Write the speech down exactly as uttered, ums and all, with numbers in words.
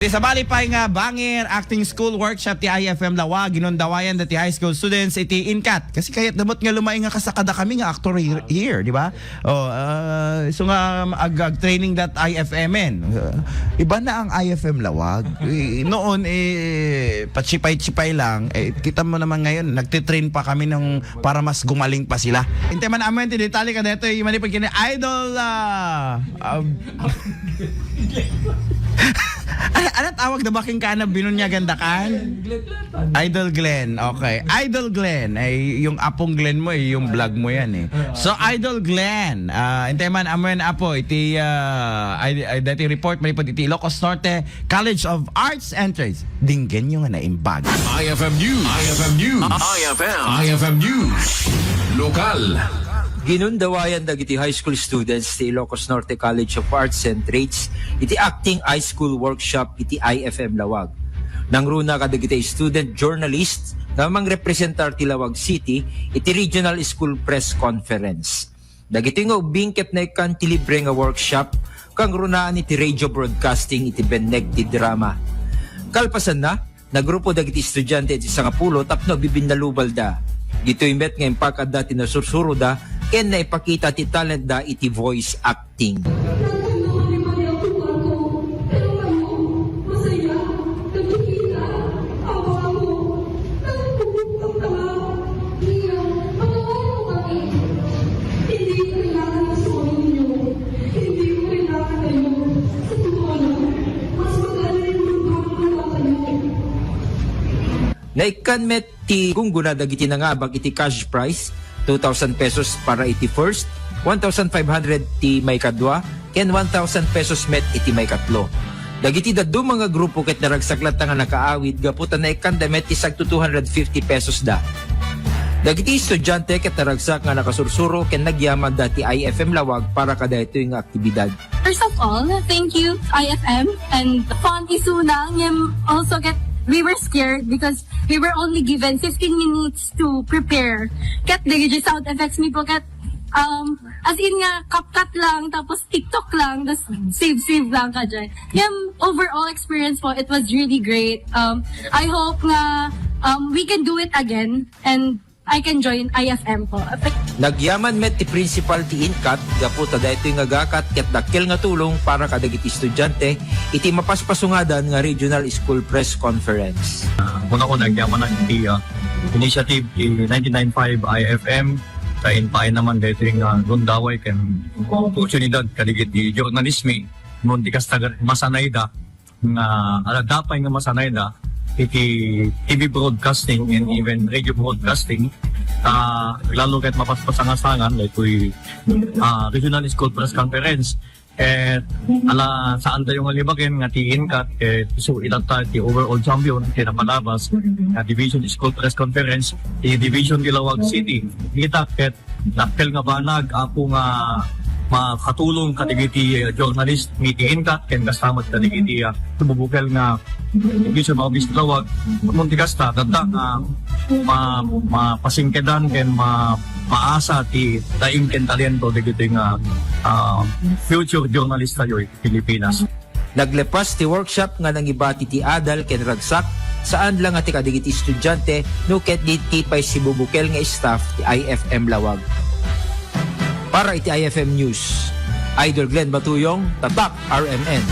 Iti sabali pay nga banger, acting school workshop ti I F M Laoag, ginundawayan da ti high school students iti inkat. Kasi kayat damot nga lumay nga kasakada kami nga actor here, here, di ba? Oh, ah, so nga ag, ag training that I F M en. Ah, iba na ang I F M Laoag. I, noon, eh, patsipay-tsipay lang. Eh, kita mo naman ngayon, nagtitrain pa kami ng para mas gumaling pa sila. Intay man amin ti detalye kadaytoy, manipod ken ni Idol, ah, ah, ano, ano tawag da baking ka na binunyagan da kan? Idol Glenn, okay. Idol Glenn, ay yung apong Glenn mo, eh, yung vlog mo yan eh. So, Idol Glenn, ah, intay man amin apo, iti, ah, ay, ay, dati report, manipod iti Ilocos Norte College of Arts entrance. Dinggen nyo nga naimbag. I F M News. I F M News. I F M. I F M News. Lokal. Ginundawayan dagiti high school students ti Ilocos Norte College of Arts and Trades iti acting high school workshop iti I F M Laoag. Nangruna kadagiti student journalists nga mangrepresentar ti Laoag City iti Regional School Press Conference. Dagitoy nga ubbing ket naikkan ti libre nga workshop kangrunaan iti radio broadcasting iti benneg ti drama. Kalpasanna, nagrupo dagiti estudiante iti sangapulo tapno agbibinnalubalda. Ditoy met nga impakadda ti nasursuroda ken naipakita ti talentda iti voice acting. Nagtulungan ni Maria ang kuwarto, pero kayo, masaya, nagkikita, awa mo, nagpupukpok ka nga. Mia, patawarin mo kami. Hindi ko kailangan ng sorry ninyo. Hindi ko kailangan kayo. Sa totoo lang, mas maganda yung mundo kung wala kayo. Naikkan met ti gunggona dagiti nangabak iti cash prize, two thousand pesos para iti first, one thousand five hundred ti maikadua, ken one thousand pesos met iti maikatlo. Dagiti dadduma nga grupo ket naragsak latta nga nakaawid gapu ta naikkanda met ti sagto two hundred fifty pesos da. Dagiti estudiante ket naragsak nga nakasursuro ken nagyamanda ti I F M Laoag para kadaytoy nga aktibidad. First of all, thank you, I F M, and fun isu na, ngem also ket we were scared because we were only given fifteen minutes to prepare. Ket dagiti sound effects mi po ket, um, as in nga, CapCut lang, tapos TikTok lang, tas save-save lang ka dyan. Ngem overall experience po, it was really great. Um, I hope nga, um, we can do it again, and I can join I F M po. Nagyaman met ti principal ti inkat gapu ta daytoy nga gakat ket dakkel nga tulong para kadagiti estudiante iti mapaspasungadan nga Regional School Press Conference. Ah, una-una, nagyaman iti, ah, initiative ti ninety-nine five I F M, ta impaay naman daytoy nga gundaway ken oportunidad kadagiti journalistmi, no, di kasta, masanayda nga, ala, dapay nga masanayda iti T V broadcasting and even radio broadcasting. Ah, lalo ket mapaspasangasangan daytoy, ah, Regional School Press Conference. Ket, ala, saantayo nga libagen nga ti inkat ket isu itatta ti overall champion ti napalabas nga Division School Press Conference ti Division ti Laoag City. Kita ket dakkel nga banag, Apo, nga makatulong kadagiti, uh, journalist mi ti inkat ken kasta met kadagiti, uh, bubukel nga Division Office Laoag. Ammon ti kasta, adda nga ma-, mapasingkedan ken ma-, maasa ti daing ken talento dagiti nga, uh, future journalist tayo iti Pilipinas. Naglepas ti workshop nga nangibati ti adal ken ragsak, saan la nga ti kadagiti estudiante no ket dagiti pay sibubukel nga staff ti I F M Laoag. Para iti I F M News, Idol Glenn Batuyong, Tatak, R M N.